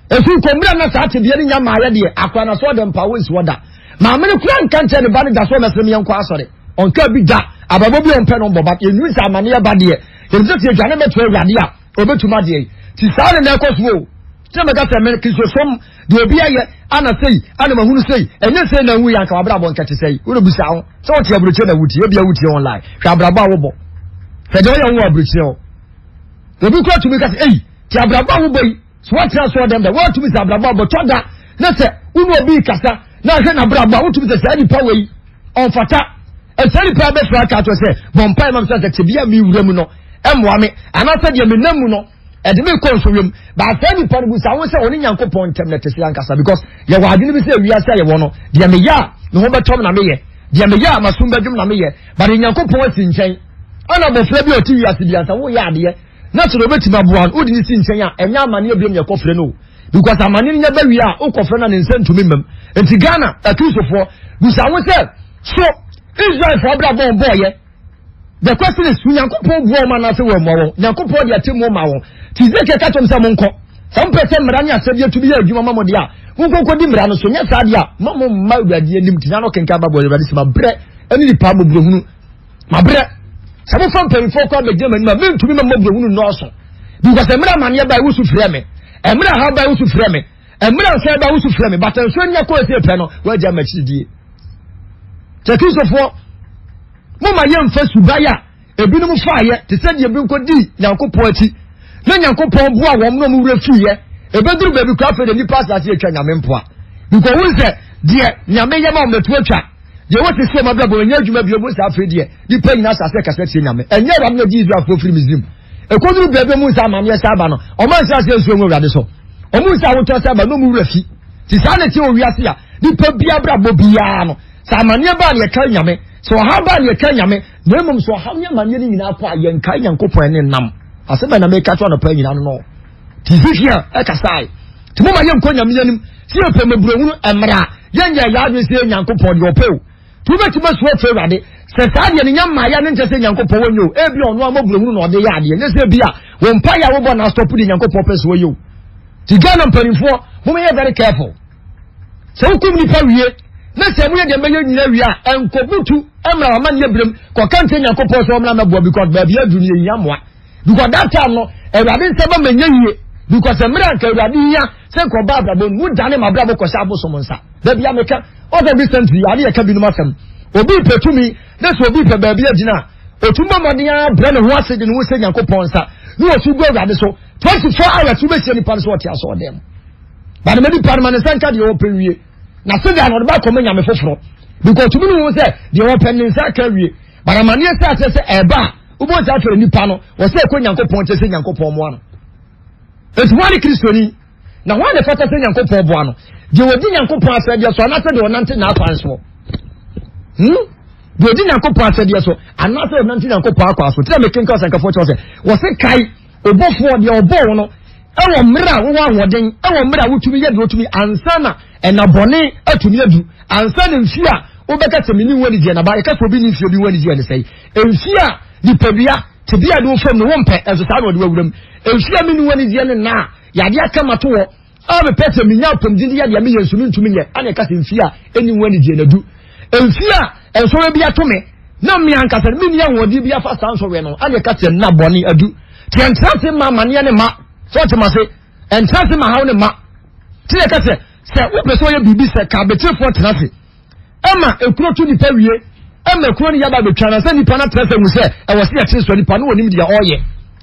Efi kɔmmira na saa tebea no nya maayɛ deɛ, akora na so ɔde mpa wo nsi hɔ da. Maame no kura nka nkyɛn ne ba no da so ɔmɛsrɛ me yɛnkɔ asɔre. Ɔnka bi da, abrabɔ bi a ɔmpɛ no ɔmbɔ ba. Yɛnwini sɛ amane ɛba deɛ, yɛnim sɛ sɛ yɛdwane bɛtoa Awurade a, Obetumi adeɛ yi. Ti saa na na ɛkɔ so o. Sɛ mɛka sɛ me Kristosom deɛ obi ayɛ ana sei ana mahunu sei ɛnyɛ sei na nwu yɛ anka wabrabɔ nka te sɛ yi. Wode bisa ho sɛ wote aburokyire na wotie ebia wotie online. Hwɛ abrabɔ a wobɔ. Hwɛ deɛ ɔyɛ wo wɔ aburokyire hɔ. Obi kura tumi ka sɛ ei te abrabɔ a wobɔ yi so woatena so ɔdɛm da woatumi sɛ abrabɔ a bɔtɔ da na sɛ wo ne obi kasa na ahwɛ n'abrabɔ a wotumi sɛ saa nipa wei ɔmfata. Ɛsɛ nipa bɛfra aka akyerɛ sɛ bɔ mpae ma me sɛ sɛ tebea a mewura mu no mmoa me anaasɛ deɛ menam mu no ɛde me kɔ nsɔhwɛ mu. Baa saa nipa no busa ho sɛ ɔne Nyankopɔn ntam na ɛte sɛ ankasa because yɛwɔ adwene bi sɛ wiase a yɛwɔ no deɛ meyɛ a me ho bɛtɔm na meyɛ deɛ meyɛ a masom bɛdwom na meyɛ but Nyankopɔn asi nkyɛn ɛna abɔfra bi a ɔte wiase bi ansa woyɛ adeɛ na kyerɛ obɛtumi aboa no wode ne si nkyɛn a ɛnyɛ amanneɛ biom yɛkɔfrɛ no o because amane no nya ba wie a wokɔfrɛ no a ne nsa ntumi mmam nti Ghana akristofoɔ busa ho sɛ so Israelfoɔ abrabɔ wɔn bɔɔyɛ the question is Nyankopɔn bua wɔn anaasɛ wɔn mmoa wɔn Nyankopɔn de atemmuo ma wɔn ti Ezekiel ka kyerɛ wɔn sɛ monkɔ sɛ mopɛ sɛ mmara ne asɛdeɛ tumi yɛ adwuma ma mo deɛ a monkɔnkɔdi mmara no so nyɛ saa deɛ a ma mo mma Awurade anim nti na no kenkan Bible Awurade sɛ mabrɛ ne nipa mmɔborɔhunu Mabrɛ. Sɛ mofa mpanyinfoɔ kɔ abɛgyina m'anim a, mentumi ma mmɔborɔhunu nnɔɔso. Because mmerɛ amaneɛ bae wosu frɛ me. Mmerɛ ahaw bae wosu frɛ me. Mmerɛ nsɔe bae wosu frɛ me. But nso anya kɔ ɛsɛ pɛ no, woagya m'akyiridie. Kyɛ Kristofoɔ, moma yɛmfa suban a ebinom faeɛ te sɛ deɛ bi nkɔdii Nyankopɔn akyi na Nyankopɔn boa wɔn na wɔn werɛ fiiɛ. Ɛbɛduru baabi koraa afei deɛ nnipa asase atwa Nyame mpoa. Because wohu sɛ deɛ Nyame yɛ ma wɔn bɛto atwa. Deɛ wɔte sɛ wɔn abrabɔ ɛnyɛ adwuma bio mu sɛ afei deɛ nipa nyinaa asase kasa tie Nyame. Ɛnyɛ Awurade na gye Israelfoɔ firi Misrim. Ɛkɔduru baabi ɔmu nsa amaneɛ sɛ aba no, ɔma nsa aseɛ nsuo ngu Awurade so. Ɔmu nsa awotɔ sɛ aba na ɔmu werɛ fi. Ti saa na ɛte wɔ wiase a, Nipa bi abrabɔ biara no, sɛ amanneɛ baa ne yɛka Nyame, sɛ ɔhaw baa ne yɛka Nyame, na mmom sɛ ɔhaw ne amanneɛ no nyinaa kɔ a, yɛnkae Nyankopɔn ne nam. Asɛm bɛn na meka kyerɛ anɔpa nyinaa no no? Nti Hesekia ɛkasae. Nti moma yɛnkɔ Nyame anim sɛ yɛpɛ mmɔborɔhunu mmerɛ a yɛnyɛ yɛn adwene sɛ yɛ Nyankopɔn deɛ ɔpɛ o. Nti wobɛtumi asu afrɛ Awurade. Sɛ saa deɛ no nya mmaeɛ a ne nkyɛ sɛ Nyankopɔn wɔnyɛ o. Ebia ɔno ara mmɔborɔhunu na ɔde yɛ adeɛ. Nyɛ sɛ ebia wo mpaeɛ a wobɔ na astɔpo deɛ Nyankopɔn pɛ sɛ ɔyɛ o. Nti Ghana mpanimfoɔ, momyɛ very careful. Sɛ wokum nipa wie na sɛ moyɛ deɛ mɛyɛ nyina wie a, ɛnkɔbutu mmra w'amanneɛ berɛm kɔka nkyerɛ Nyankopɔn sɛ ɔmmra mmɛboa because baabi aduru no yɛhia mmoa. Because that time no, Awurade nsa ba manya yie. Because mmerɛ anka Awurade hia sɛ nka ɔba abrabɔ mu, wodane m'abrabɔ kɔhyɛ abosom nsa. Da bia meka, ɔsɛ recently, ade yɛka binom asɛm. Obi pɛ tumi, na sɛ obi pɛ baabi agyina a, ɔtumi bɔ mmɔden ara brɛ ne ho ase de ne ho hyɛ Nyankopɔn nsa, na ɔsu gu Awurade so. 24 hours wobɛhyia nipa no sɛ ɔte asɔɔdan mu. But ma nipa no ma ne nsa nka deɛ ɔpɛ wie. Na sɛdeɛ na ɔde ba akɔma nyame foforɔ. Because ɔtumi ne ho sɛ deɛ ɔpɛ ne nsa aka wie. But amanneɛ sɛ akyerɛ sɛ ɛba a, wobɛhu sɛ afei nipa no, wɔsɛ ɛkɔ Nyankopɔn nkyɛn sɛ Nyankopɔn mmoa no. Enti hwan ne Kristoni? Na hwan na ɛfata sɛ Nyankopɔn boa no? Deɛ ɔdi Nyankopɔn asɛdeɛ so anaasɛ deɛ ɔnante n'akwan soɔ? Hmm? Deɛ ɔdi Nyankopɔn asɛdeɛ so anaasɛ ɔnante Nyankopɔn akwan so? Tena mekenka ɔsɛnkafoɔ kyerɛ sɛ, wɔse kae ɔbɔfoɔ deɛ ɔbɔɔ wo no ɛwɔ mmerɛ a wowɔ ahoɔden, ɛwɔ mmerɛ a wotumi yɛ deɛ wotumi ansa na ɛna bɔne atumi adu, ansa na mfie a wobɛka sɛ menni ho anigyeɛ na ba yɛka sɛ obi nni mfie obi ho anigyeɛ ne sɛe mfie a nipadua tebea de wo fam no wompɛ ɛnso saa na ɔde wawura mu mfie a menni ho anigyeɛ ne nna a yɛade aka mato wɔ a mepɛ sɛ menya apɔmuden de yɛ deɛ meyɛ nso mentumi nyɛ ana ɛka sɛ mfie a ɛnni ho anigyeɛ na du mfie a nsɔhwɛ bi ato me na me ankasa no menni ahoɔden bi afa saa nsɔhwɛ no ana ɛka sɛ nna bɔne adu nti ɛntra ase ma amaneɛ ne ma sɛ ɔte ma se ɛntra ase ma haw ne ma nti yɛka sɛ sɛ wopɛ sɛ ɔyɛ biribi sɛ ka abɛtirefoɔ tena ase ɛma ekuro to nipa wie ɛma ekuro no yaba abɛtwa na sɛ nipa no atena sɛ hu sɛ ɛwɔ sɛ yɛkyere so nipa no wɔnim deɛ ɔreyɛ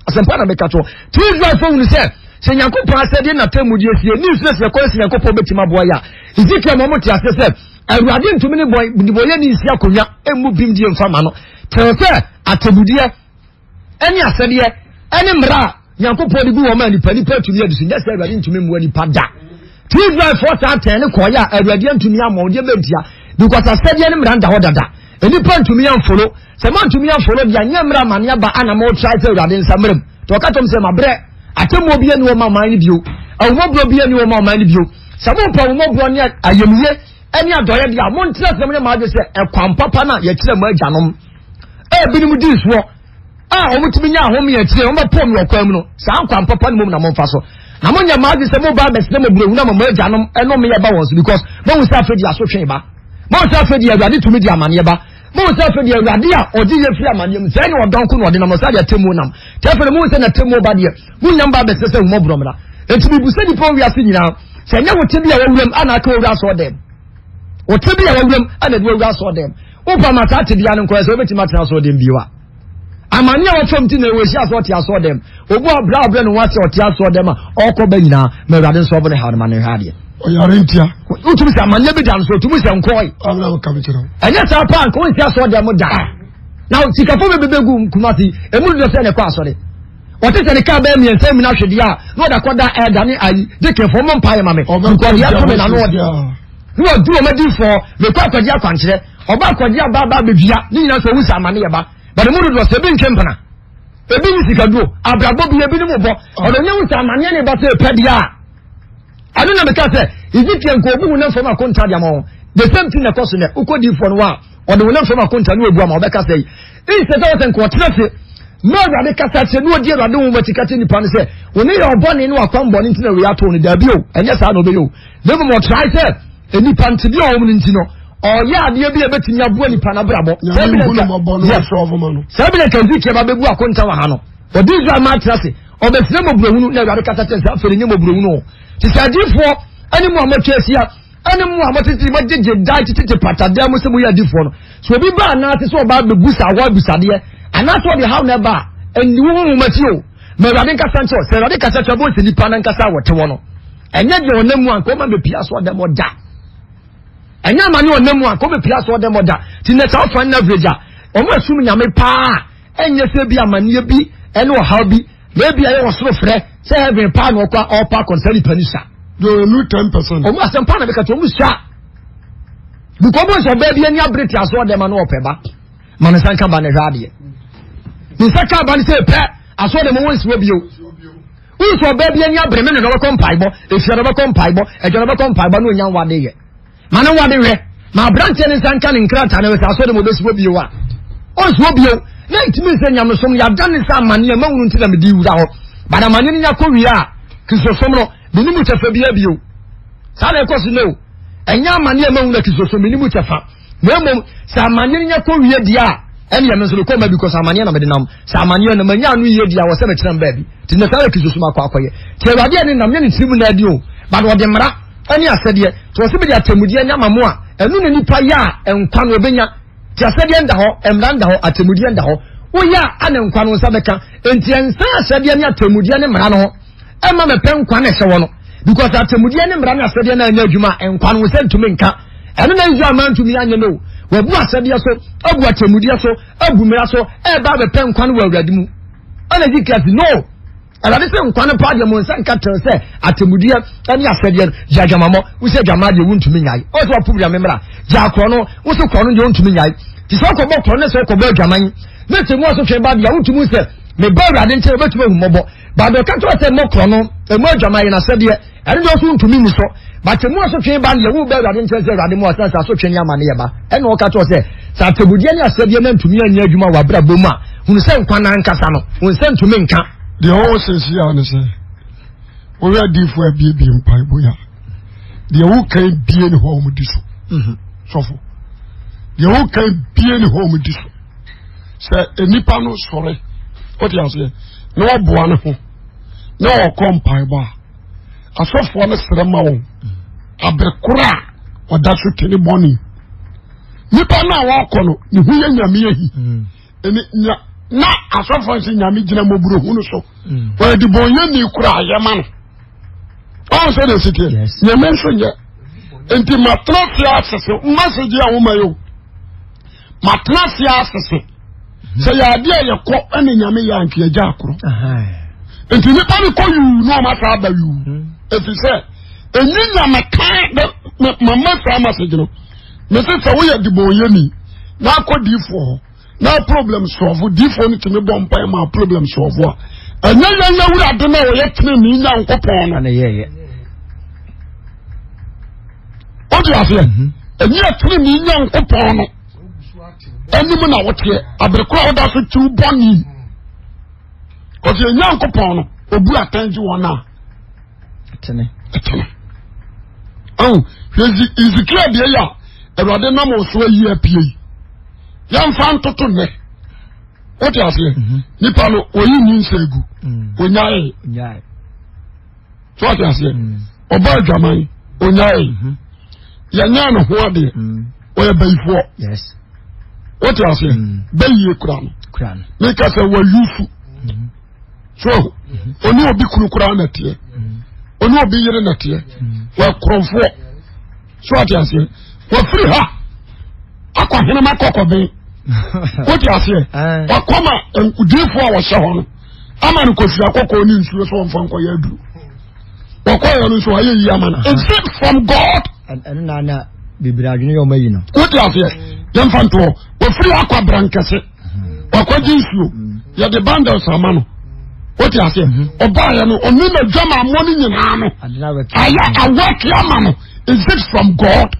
asɛmpa na meka to ti Israelfoɔ hunu sɛ sɛ Nyankopɔn asɛdeɛ na tɛmmudeɛ sie ne nsuo sɛ yɛkɔyɛ sɛ Nyankopɔn bɛtumi aboa yɛ a Ezekiel ma ɔmo te aseɛ sɛ Awurade ntumi ne bɔn nnebɔneyɛni nsi akonnwa mmu bem die mfa ma no. Kyerɛ sɛ atemmudeɛ ne asɛdeɛ ne mmara a Nyankopɔn de gu wɔn a nipa nipa atumi adi so nyɛ sɛ Awurade ntumi mmoa nipa da. Ti Israelfoɔ saa tɛn ne kɔɔyɛ a Awurade antumi ammɔ wɔn deɛ bɛntia because asɛdeɛ ne mmara nda hɔ dada. Nnipa ntumi amfolo. Sɛ moantumi amfolo deɛ anyɛ mmerɛ amane aba ana mo try sɛ Awurade nsa mmerɛ mu. Nti ɔka kyerɛ sɛ mabrɛ atemmuo bi ani wɔ ma ɔman no bio. Ahummɔborɔ bi ani wɔ ma ɔman no bio. Sɛ mompɛ ahummɔborɔ ne ayamye ne adɔeɛ deɛ a, montena ase na monyɛ mo adwene sɛ ɛkwan papa no a yɛkyerɛ mo agyanom a ebinom dii soɔ a wɔtumi nya ahome akyire wɔbɛpɔ me ɔkwan mu no, saa nkwan papa no mmom na momfa so. Na monyɛ mo adwene sɛ moba abɛsrɛ mmɔborɔhunu ama mo agyanom ɛnome ɛba wɔn so because mohu sɛ afei deɛ asotwe ba. Mohu sɛ afei deɛ Awurade tumi de amaneɛ ba. Mohu sɛ afei deɛ Awurade a ɔgye yɛ firi amaneɛ mu sɛ ɛne ɔdɔnko na ɔde nam ɔsa deɛ atemmuo nam. Nti afei no mohu sɛ n'atemmuo ba deɛ monya mba abɛsrɛ sɛ ahummɔborɔ mmra. Enti mebisa nnipa wɔ wiase nyinaa sɛ ɛnyɛ wo tebea a wawuram ana aka wawura asɔɔdɛm. Wo tebea a wawuram ana ɛde wawura asɔɔdɛm. Wopa ma saa tebea no nkɔyɛ sɛ wobɛtumi atena asɔɔdɛm bio a. Amane a wɔfam ti na ɛwɔ ahyia sɛ ɔte asɔɔdɛm. Obu a brɛ a ɔbrɛ ne ho ase ɔte asɔɔdɛm a ɔkɔ ba nyinaa ma Awurade nso ɔbo ne haw no ma no nhwɛ adeɛ. Ɔyare ntia. Wotumi sɛ amaneɛ bi da no so otumi sɛ nkɔe. Ɛnyɛ saa paa nka wonsi asɔɔdɛm da. Na sikafo bebrebe gu Kumasi emu dodoɔ sɛ na ɛkɔ asɔre. Wɔte sɛ ne kaa bɛyɛ mmiɛnsa mu n'ahwedeɛ a na ɔda kɔda ɛda ne ayi de kɛfɔ ɔmo mpa yɛ ma me. Nkɔdeɛ ato me n'ano ɔde. Ne wɔdu wɔn adiifoɔ mekɔ akɔgye akwankyerɛ ɔba akɔgye aba aba abɛdua ne nyinaa sɛ ɔwu sɛ amane yɛ ba. Bɛde mu dodoɔ sɛ ebi ntwe mpena ebi ne sikaduro abrabɔ bi ebi ne mu bɔ ɔno nyɛ wu sɛ amaneɛ ne ba sɛ ɛpɛ deɛ a ɛno na meka sɛ Ezekiel nka obu honam fam akonta de ama wɔn the same thing na ɛkɔ so nɛ wokɔ diifoɔ no hɔ a ɔde honam fam akonta ne obu ama ɔbɛka sɛ yi instead sɛ wɔsɛ nka ɔtena ase na awurade kasa kyerɛ na ɔdi awurade ho akyi ka kyerɛ nipa no sɛ wɔne yɛ ɔbɔne ne wakwan bɔne nti na wei ato no daabi o ɛnyɛ saa na ɔbɛyɛ o na mmom ɔtrae sɛ nipa nti bi a ɔwɔ mu no nti no ɔyɛ adeɛ bi a ɛbɛtumi aboa nipa no abrabɔ saa bi na nka Ezekiel ba bɛbu akonta wɔ ha no ɔde Israel ma atena ase ɔbɛsrɛ mmɔborɔhunu na awurade kasa kyerɛ sɛ afei ne nyɛ mmɔborɔhunu o te sɛ adiifoɔ ne mo a moatwa ahyia ne mo a motete mogyegye dan tetete patadan mu sɛ moyɛ adiifoɔ no sɛ obi ba anaase sɛ ɔba bɛbu sa hɔ abusadeɛ anaasɛ ɔde haw na ɛba a ɛnni wo honhom akyi o ma awurade nkasa nkyerɛ sɛ awurade kasa kyerɛ bɔn sɛ nipa no nkasa a wɔte hɔ no ɛnyɛ deɛ ɔnam mu anka ɔma bɛpia so ɔdɛm ɔda ɛnyɛ ama ne ɔnam mu anka ɔbɛpia so ɔdɛm ɔda nti na sɛ ɔfa no average a ɔmo asum nyame paa ɛnyɛ sɛ bi amanneɛ bi ɛne ɔhaw bi na ebi ayɛ ɔsoro frɛ sɛ heaven paa na ɔkɔ ɔpa akɔ nsa nipa ni sa. Yóò nu 10%. Ɔmu asɛm paa na bɛka kyerɛ ɔmu sa. Because ɔbɛn sɛ ɔbaa bi ani abere te aso ɔdɛm ano ɔpɛ ba. Ma ne nsa nka ba ne hwɛ adeɛ. Ne nsa ka ba ne sɛ pɛ aso ɔdɛm wɔn nsi wɔ bio. Wọ́n sọ ɔbaa bi ani abere mene na ɔbɛkɔ mpaebɔ, efia na ɔbɛkɔ mpaebɔ, ɛdwa na ɔbɛkɔ mpaebɔ na onya nwade yɛ. Ma ne nwade hwɛ. Ma aberanteɛ ne nsa nka ne nkrataa na ɛsɛ aso ɔdɛm ɔbɛsi wɔ bio a. Ɔnsi wɔ bio. Na ntumi nsɛ nyamesom no yɛada ne sɛ amaneɛ ma wunu nti na mede wura hɔ. But amaneɛ no nya kɔ wie a, Kristosom no, mene mu kyɛfa biara bio. Saa na ɛkɔ so no. Ɛnyɛ amaneɛ ma wunu na Kristosom mene mu kyɛfa. Na mmom sɛ amaneɛ no nya kɔ wie deɛ a, ɛne ɛno nso mekɔ ma bi kɔ sɛ amaneɛ na mede nam. Sɛ amaneɛ no manya ano yie deɛ a, wɔ sɛ mekyerɛ m baabi. Nti na saa na Kristosom akɔ akɔyɛ. Nti Awurade ɛne nam nyɛ ne tirim na adi o, but ɔde mmara ɛne asɛdeɛ. Nti ɔsɛ mede atemmudeɛ ne ama mo a, ɛno na nipa yɛ a nkwa no ɔbɛnya. Nti asɛdeɛ nda hɔ, mmara nda hɔ, atemmudeɛ nda hɔ. Woyɛ a ana nkwa no nsa bɛka. Nti ɛnsa asɛdeɛ ne atemmudeɛ ne mmara no ho ɛma mɛpɛ nkwa na ɛhyɛ wɔ no. Because atemmudeɛ ne mmara ne asɛdeɛ no anyɛ adwuma a, nkwa no nsa ntumi nka. Ɛno na Israel man ntumi anyɛ no. Wɔabu asɛdeɛ so, abu atemmudeɛ so, abu mmara so, ɛreba abɛpɛ nkwa no wɔ Awurade mu. Ɛna Ezekiel si no. Awurade sɛ nkwa no paa deɛ mo nsa nka tɛn sɛ atemmudeɛ ne asɛdeɛ no gye adwamammɔ wosɛ adwama deɛ wontumi nyae ɔsɛ sɛ wapo wura me mmara gye akorɔ no wosɛ korɔ no deɛ wontumi nyae te sɛ wokɔbɔ korɔ no sɛ wokɔbɔ adwaman ne sɛ mu asotwe ba deɛ wontumi sɛ meba awurade nkyɛn wobɛtumi ahu mmɔbɔ baade ɔka kyerɛ sɛ mmɔ korɔ no ɛmu adwaman yɛ n'asɛdeɛ ɛno deɛ ɔso ntumi ni so but mu asotwe ba deɛ wobɛ awurade nkyɛn sɛ awurade mu asɛn sɛ asotwe ne ama ne yɛ ba ɛna ɔka kyerɛ sɛ sɛ atemmudeɛ ne asɛdeɛ no ntumi anyɛ adwuma wɔ abrabɔ mu a hunu sɛ nkwa no ankasa no wo nsa ntumi nka. Deɛ ɔwɔ sɛsi a ne sɛ wohwɛ adiifoɔ abiebie mpaebɔ yi a deɛ wokan bie ne hɔ a wɔdi so mhm. sɔfo deɛ wokan bie ne hɔ a wɔdi so sɛ nnipa no sɔre wote aseɛ na wɔboa ne ho na wɔkɔ mpaebɔ a asɔfoɔ no srɛ ma wɔn abere koro a ɔda so te ne bɔne nipa no a wɔkɔ no ne ho yɛ nyame ahi mm. ɛne nya na asɔfoɔ nso nyame gyina mmɔborɔhu no so mm. wɔyɛ de bɔnyɛni koro a yɛma no ɔn sɛ de ɛsi teɛ nyame nso nyɛ nti matena se asese mmasegye a woma yɛ o matena ase asese sɛ yɛ adeɛ a yɛkɔ ɛne nyame yɛ anka yɛgya akorɔ nti nipa no kɔ yuu na ɔma saa aba yuu hmm. ɛfiri sɛ ɛnyi nyame kan dɛ mama saa masegye no mese sɛ woyɛ debɔnyɛni na akɔ diifoɔ hɔ na problem sɔfo diifoɔ no tumi bɔ mpae ma problem sɔfo a ɛnyɛ yɛn awurade no a ɔyɛ tenenee nyankopɔn no wode aseɛ mhm. ɛnyɛ tenenee nyankopɔn no anim na woteɛ abere koro a woda so tiw bɔne ɔsɛ nyankopɔn no obu atɛn gye wɔn a ɛtene ɛtene ɔn hwɛ Ezekiel deɛ yɛ a awurade nam ɔso ayi apue yi yɛmfa ntoto nnɛ wote aseɛ mhm. nipa no oyi nyinsɛ egu mm. onyae so ɔte aseɛ mm. ɔbɔ adwaman onyae mhm. yɛnyɛ ne ho adeɛ mm. ɔyɛ bayifoɔ wote aseɛ mm. bayie kura no meka sɛ wayusu mm-hmm. so mm-hmm. ɔne obi kunu koraa na teɛ ɔne obi yere na teɛ wɔkorɔmfoɔ so ɔte aseɛ wɔfiri ha akɔ henema kɔkɔben wote aseɛ wakɔma diifoɔ a wɔhyɛ hɔ no ama no kosua kɔkɔɔ ne nsuo sɛ ɔmfa nkɔyɛ aduro wɔkɔyɛ no nso ayɛ yi ama no is it from God. ɛno na na bebree adwene yɛ ɔma yi no. wote aseɛ yɛmfa ntoɔ wɔfiri akɔ abrankɛse wakɔgye nsuo yɛde bundles ama no wote aseɛ ɔbaayɛ no ɔne na dwamammɔ no nyinaa no ayɛ awɔke ama no is it from God.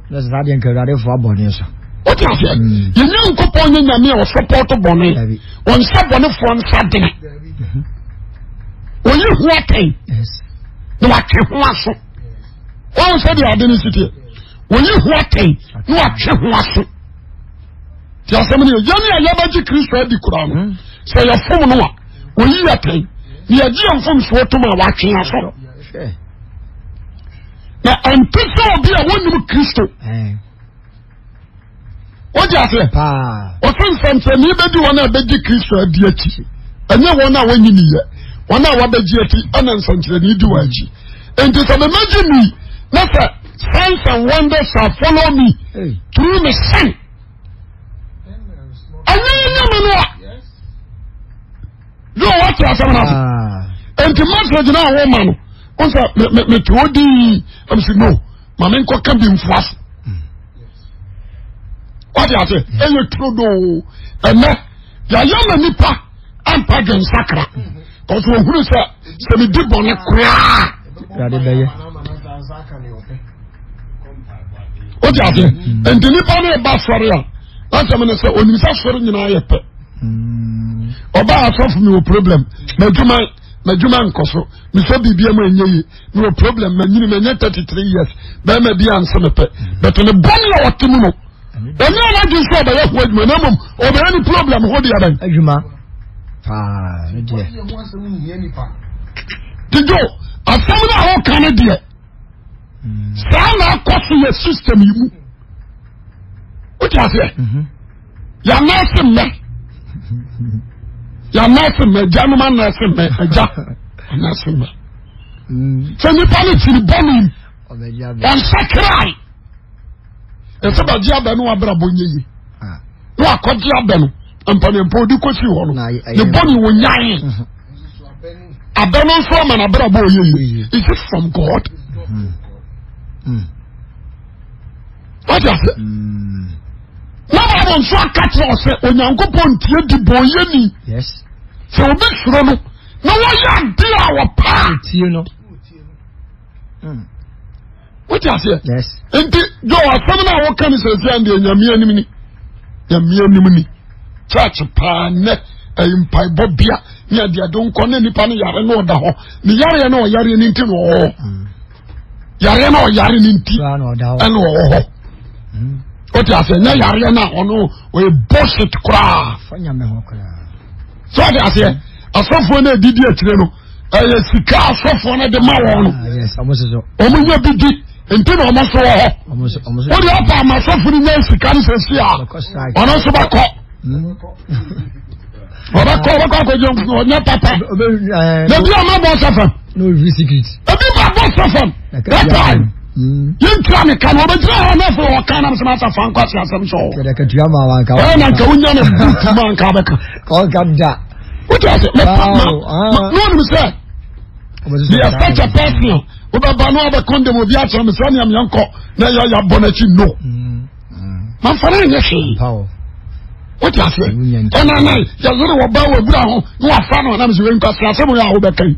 na sɛ saa deɛ nka awurade fo abɔne so wote aseɛ mm. yɛn nyankopɔn nyɛ nyame a ɔsɔpɔto bɔne ɔnhyɛ bɔnefoɔ nsa dene mhm. ɔyi ho atɛn na watwe ho aso wɔn sɛ deɛ ade no si teɛ wɔyi ho atɛn na watwe ho aso te asɛm no yɛ yɛn a yɛbɛgye kristo adi koraa no mm. sɛ yɛfom no a wɔyi atɛn na yɛgye yɛn mfomsoɔ tom a watwe aso na ɛnte sɛ obi a wɔnnim kristo wogye aseɛ ɔse nsɛnkyerɛnne bɛdi wɔn a bɛgye kristo adi akyi ɛnyɛ wɔn a wɔnyi niyɛ wɔn a wɔbɛgye akyi ɛna nsɛnkyerɛnne di wɔn akyi nti sɛ memɛgye ni na sɛ signs and wonders shall follow me through me sin ɛnyɛ nyame no a yóò wá ti asɛm náà ah. nti message náà wọ́n ma no wọ́n sɛ mɛ mɛ mɛ tí o di yi ɛmu si no maame nkɔ ka bi nfoa so hmm. Wate ase? Ɛyɛ turodoo. Ɛnɛ, yɛayɛ ma nipa ampa dwen sakra. Kɔsɛ ohunu sɛ sɛ medi bɔne koraa. Awurade bɛyɛ. Wate ase? Nti nipa no ba sɔre a, n'asɛm ne sɛ onim sɛ sɔre nyinaa yɛ pɛ. Ɔbaa asɔfo mi wɔ problem, m'adwuma m'adwuma nkɔ so, mesɔ biribi ama ɛnyɛ yie. Mewɔ problem manyini manya 33 years bɛrima bi anse mepɛ but ne bɔne a ɔte mu no ɔnyɛ n'adwene sɛ ɔbɛyɛ ho adwuma na mmom ɔbɛyɛ ne problem ho deɛ bɛn adwuma paa ne deɛ tidwo asɛm no a woka no deɛ saa na akɔ so yɛ system yi mu wote aseɛ mhm. Yɛanɛɛse mmɛ. Yɛanɛɛse mmɛ. Agyanom anɛɛse mmɛ. Agya anɛɛse mmɛ. Sɛ nipa no kyiri bɔne mu, ɔnsakrae. Ɛsɛ bɛgye abɛ no wabrabɔ nyɛ yie. Ah. Na wakɔgye abɛ no mpanimfoɔ ɔde kɔsi hɔ no ne bɔne wɔnyae. Mhm. Abɛ no nso ama n'abrabɔ ɔyɛ yie. Is it from God? Mm -hmm. Mm. Wate ase? Mm. Na Bible nso aka kyerɛ sɛ Onyankopɔn ntie di bɔnyɛni. Sɛ obi suro no na wɔyɛ ade a wɔpɛ a. Tie no. Mm. Wote aseɛ? Nti jo asɛm no a wɔka no sɛsi a deɛ nyame anim ni. Nyame anim ni. Church paa nnɛ ɛyɛ mpaebɔ bea ne adeade nkɔ ne nipa no yare na ɔda hɔ. Ne yareɛ na ɔyareɛ no nti na ɔwɔ hɔ. Mm. Yareɛ na ɔyare no nti ɛna ɔwɔ hɔ. Wote aseɛ nyɛ yareɛ no a ɔno ɔyɛ bullshit koraa. So ɔte aseɛ asɔfoɔ no adidi akyire no ɛyɛ sika asɔfoɔ no de ma wɔn no. Ah, Wɔn nyɛ bi di nti na wɔn nso wɔ hɔ. Wode ɔpa ama asɔfoɔ no nya sika no sɛ si a ɔno nso bɛkɔ. Ɔbɛkɔ ɔbɛkɔ akɔgye ɔnyɛ papa. Na bi a ma bɔ sɔfam. Ebi ma bɔ sɔfam. That time. Yɛntua ne ka no ɔbɛgyina hɔ na afei ɔka nam sɛ masa fa nkɔ ase asɛm sɛ ɔwɔ na nka wonya ne boot ma nka bɛka wote ase mɛpa ma na ɔnim sɛ meyɛ such a person a wobɛba na wabɛ condemn obi akyerɛ me sɛ nea meɛnkɔ na yɛ yɛabɔ no akyi no mamfa no anyɛ hwee wote aseɛ ɛna na yɛyere wɔ ba wɔ abura ho na wafa no anam sɛ wɛnkwa sɛ asɛm yɛ a wobɛka yi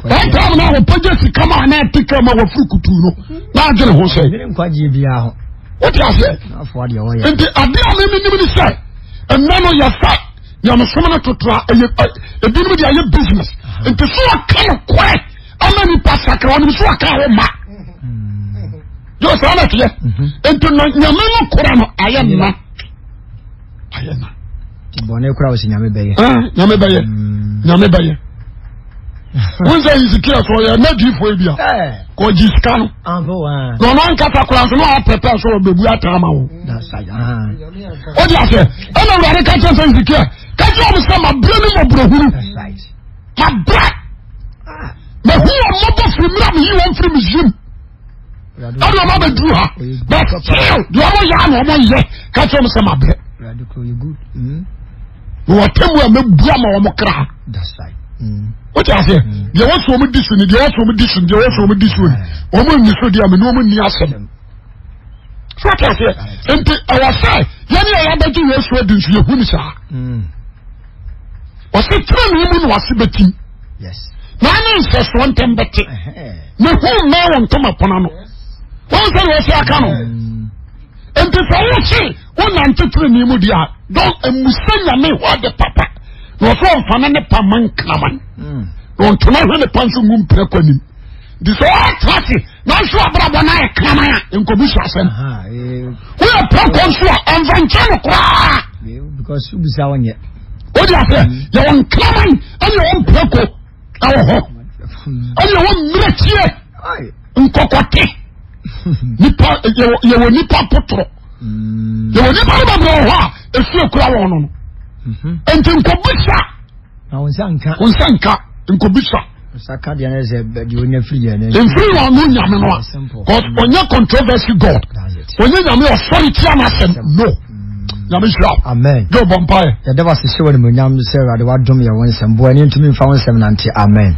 that time na wɔpɛgya sika ma na ate ka ma wɔfiri kutu no na adwene ho sɛ wote aseɛ nti adeɛ a memenim ne sɛ ɛnɛ no yɛfa nyamesom no toto a ɛyɛ ebinom de ayɛ business nti so ɔka no korɛ ama nipa sakra ɔnim so ɔka wo ma yóò saa na teɛ nti na nyame no kora no ayɛ nna ayɛ nna. bɔnne kora ɔsi nyame bɛyɛ. nyame bɛyɛ nyame bɛyɛ wọn sɛ Hesekiel sɛ ɔyɛ n'adiifo yi bi a kò gye sika no na ɔno ankasa kora nso na ɔapɛpɛ so ɔbɛbu ata ama wo o di aseɛ ɛna awurade ka kyerɛ sɛ Hesekiel ka kyerɛ ɔmo sɛ mabrɛ ne mɔborɔhunu mabrɛ mahu wɔn mmɔbɔ firi mmerɛ a meyi wɔn firi Misraim ɛna ɔmo abɛduru ha but still deɛ ɔmo yɛ ana ɔmo yɛ ka kyerɛ ɔmo sɛ mabrɛ na wɔtɛmu a mɛbu ama wɔn kra wote aseɛ deɛ wɔsɔ wɔn di so ni deɛ wɔsɔ wɔn di so ni deɛ wɔsɔ wɔn di so ni wɔn nni so deɛ mene wɔn nni asɛm so wote aseɛ nti ɛwɔ sɛ yɛne a yɛabɛgye Yesu adi nso yɛhu ne saa ɔsɛ tiri ne mu na wase bɛtim na ane nsɛsoɔ ntɛm bɛte ne ho mma wɔ ntoma pono ano wɔn sɛ na wɔsɛ aka no nti sɛ wose wonante tiri ne mu deɛ a dɔn mmusa nyame hɔ ade papa na ɔsɛ ɔmfa ne ne pa ma nkraman hmm. na ɔntoma hwɛ ne pa nso ngu mprɛ kɔ anim nti sɛ ɔtra ase nanso abrabɔ no ayɛ kraman a nkɔbusa asɛm woyɛ prɛkɔ nso a ɔmfa nkyɛn no koraa wode aseɛ hmm. yɛwɔ nkraman ɛne yɛwɔ mprɛko ɛwɔ hɔ ɛne yɛwɔ mmerɛkyie nkɔkɔte nipa yɛwɔ nipa potorɔ hmm. yɛwɔ nipa no bebree wɔ hɔ a efie kura wɔn no mhm. nti nkɔbusa Na wo nsa nka. Wo nsa nka nkɔbisa. Nsa ka deɛ ne sɛ deɛ onya firi yɛ ne. Mfiri wɔn ano nyame no a. Cause ɔnyɛ controversy God. Ɔnyɛ nyame ɔsɔre tia n'asɛm no. Mm. Nyame hyira. Amen. Yɛ ɔbɔ mpaeɛ. Yɛda wase hyɛ wɔ animuonyam sɛ Awurade wadom yɛ wo nsɛm. Boa ani ntumi mfa wo nsɛm nante. Amen.